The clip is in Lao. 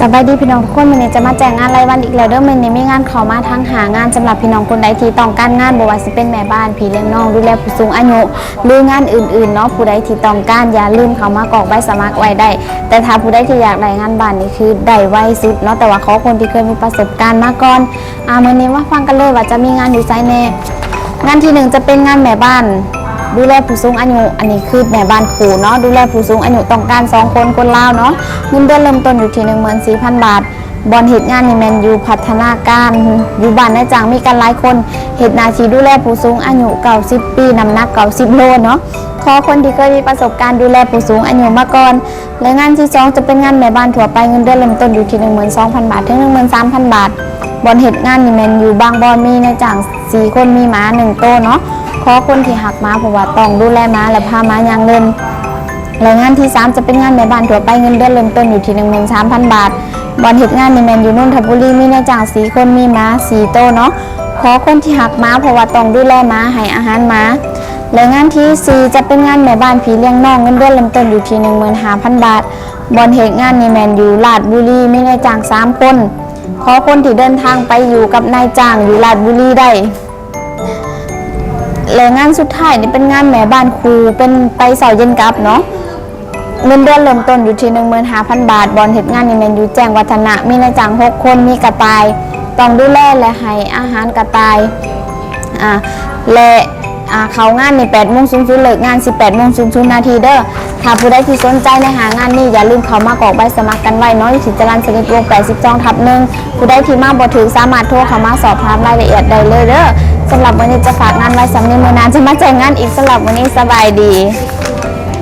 ສະບາຍດີພີ່ນ້ອງທຸກຄົນ, ມື້ນີ້ຈະມາແຈ້ງງານລາຍວັນອີກແລ້ວເດີ. ມື້ນີ້ມີງານເຂົ້າມາທາງຫ້າງານ ສຳລັບພີ່ນ້ອງຄົນໃດທີ່ຕ້ອງການງານ, ບໍ່ວ່າຊິເປັນແມ່ບ້ານ, ພີ່ລ້ຽງນ້ອງ, ດູແລຜູ້ສູງອາຍຸ ຫຼືງານອື່ນໆເນາະ. ຜູ້ໃດທີ່ຕ້ອງການ ຢ່າລືມເຂົ້າມາກອກໃບສະໝັກໄວ້ໄດ້, ແຕ່ຖ້າຜູ້ໃດທີ່ຢາກໄດ້ງານບ້ານນີ້ ຄືໄດ້ໄວສຸດເນາະ, ແຕ່ວ່າຂໍຄົນທີ່ເຄີຍມີປະສົບການມາກ່ອນ. ອາ ມື້ນີ້ມາຟັງກັນເລີຍວ່າຈະມີງານຢູ່ໃສແດ່. ງານທີໜຶ່ງຈະເປັນງານແມ່ບ້ານ ດູແລຜູ້ສູງອາຍຸ, ອັນນີ້ຄືແມ່ບ້ານຄູ່ເນາະ, ດູແລຜູ້ສູງອາຍຸ ຕ້ອງການສອງຄົນ, ຄົນລາວເນາະ, ເງິນເດືອນເລີ່ມຕົ້ນຢູ່ທີ່ໜຶ່ງໝື່ນສີ່ພັນບາດ. ບ່ອນເຮັດງານນີ້ແມ່ນຢູ່ພັດທະນາການ, ຢູ່ບ້ານນາຍຈ້າງມີກັນຫຼາຍຄົນ, ເຮັດໜ້າທີ່ດູແລຜູ້ສູງອາຍຸເກົ້າສິບປີ, ນ້ຳໜັກເກົ້າສິບໂລເນາະ. ຂໍຄົນທີ່ເຄີຍມີປະສົບການດູແລຜູ້ສູງອາຍຸມາກ່ອນ. ແລະ ງານທີສອງຈະເປັນງານແມ່ບ້ານທົ່ວໄປ, ເງິນເດືອນເລີ່ມຕົ້ນຢູ່ທີ່ໜຶ່ງໝື່ນສອງພັນບາດ ເຖິງໜຶ່ງໝື່ນສາມພັນບາດ. ບ່ອນເຮັດງານນີ້ແມ່ນຢູ່ບາງບ່ອນ, ມີນາຍຈ້າງສີ່ຄົນ, ມີໝາໜຶ່ງໂຕເນາະ. ຂໍຄົນທີ່ຮັກໝາ ເພາະວ່າຕ້ອງດູແລໝາ ແລະ ພາໝາຍ່າງເລ່ນ. ແລະ ງານທີສາມຈະເປັນງານແມ່ບ້ານທົ່ວໄປ, ເງິນເດືອນເລີ່ມຕົ້ນຢູ່ທີ່ໜຶ່ງໝື່ນສາມພັນບາດ. ບ່ອນເຮັດງານນີ້ແມ່ນຢູ່ນົນທະບູລີ, ມີນາຍຈ້າງສີ່ຄົນ, ມີໝາສີ່ໂຕເນາະ. ຂໍຄົນທີ່ຮັກໝາ ເພາະວ່າຕ້ອງດູແລໝາ, ໃຫ້ອາຫານໝາ. ແລະ ງານທີສີ່ຈະເປັນງານແມ່ບ້ານພີ່ລ້ຽງນ້ອງ, ເງິນເດືອນເລີ່ມຕົ້ນຢູ່ທີ່ໜຶ່ງໝື່ນຫ້າພັນບາດ. ບ່ອນເຮັດງານນີ້ແມ່ນຢູ່ລາດບູລີ, ມີນາຍຈ້າງສາມຄົນ. ຂໍຄົນທີ່ເດີນທາງໄປຢູ່ກັບນາຍຈ້າງຢູ່ລາດບູລີໄດ້. ແລະ ງານສຸດທ້າຍນີ້ເປັນງານແມ່ບ້ານຄູ່, ເປັນໄປເຊົ້າເຢັນກັບເນາະ. ເງິນເດືອນເລີ່ມຕົ້ນຢູ່ທີ່ໜຶ່ງໝື່ນຫ້າພັນບາດ. ບ່ອນເຮັດງານນີ້ແມ່ນຢູ່ແຈ້ງວັດທະນະ, ມີນາຍຈ້າງຫົກຄົນ, ມີກະຕ່າຍ, ຕ້ອງດູແລ ແລະ ໃຫ້ອາຫານກະຕ່າຍ. ອາ ແລະ ອາ ເຂົ້າງານນີ້ແປດໂມງສູນສູນ, ເລີກງານສິບແປດໂມງສູນສູນນາທີເດີ. ຖ້າຜູ້ໃດທີ່ສົນໃຈໃນຫ້າງານນີ້ ຢ່າລືມເຂົ້າມາກອກໃບສະໝັກກັນໄວ້ເນາະ, ຢູ່ທີ່ຈະລັນສະນິດວົງແປດສິບສອງທັບໜຶ່ງ. ຜູ້ໃດທີ່ມາບໍ່ຖືກ ສາມາດໂທເຂົ້າມາສອບຖາມລາຍລະອຽດໄດ້ເລີຍເດີ. ສຳລັບມື້ນີ້ຈະຝາກງານໄວ້ສ່ຳນີ້, ມື້ໜ້າຈະມາແຈ້ງງານອີກ. ສຳລັບມື້ນີ້ ສະບາຍດີ.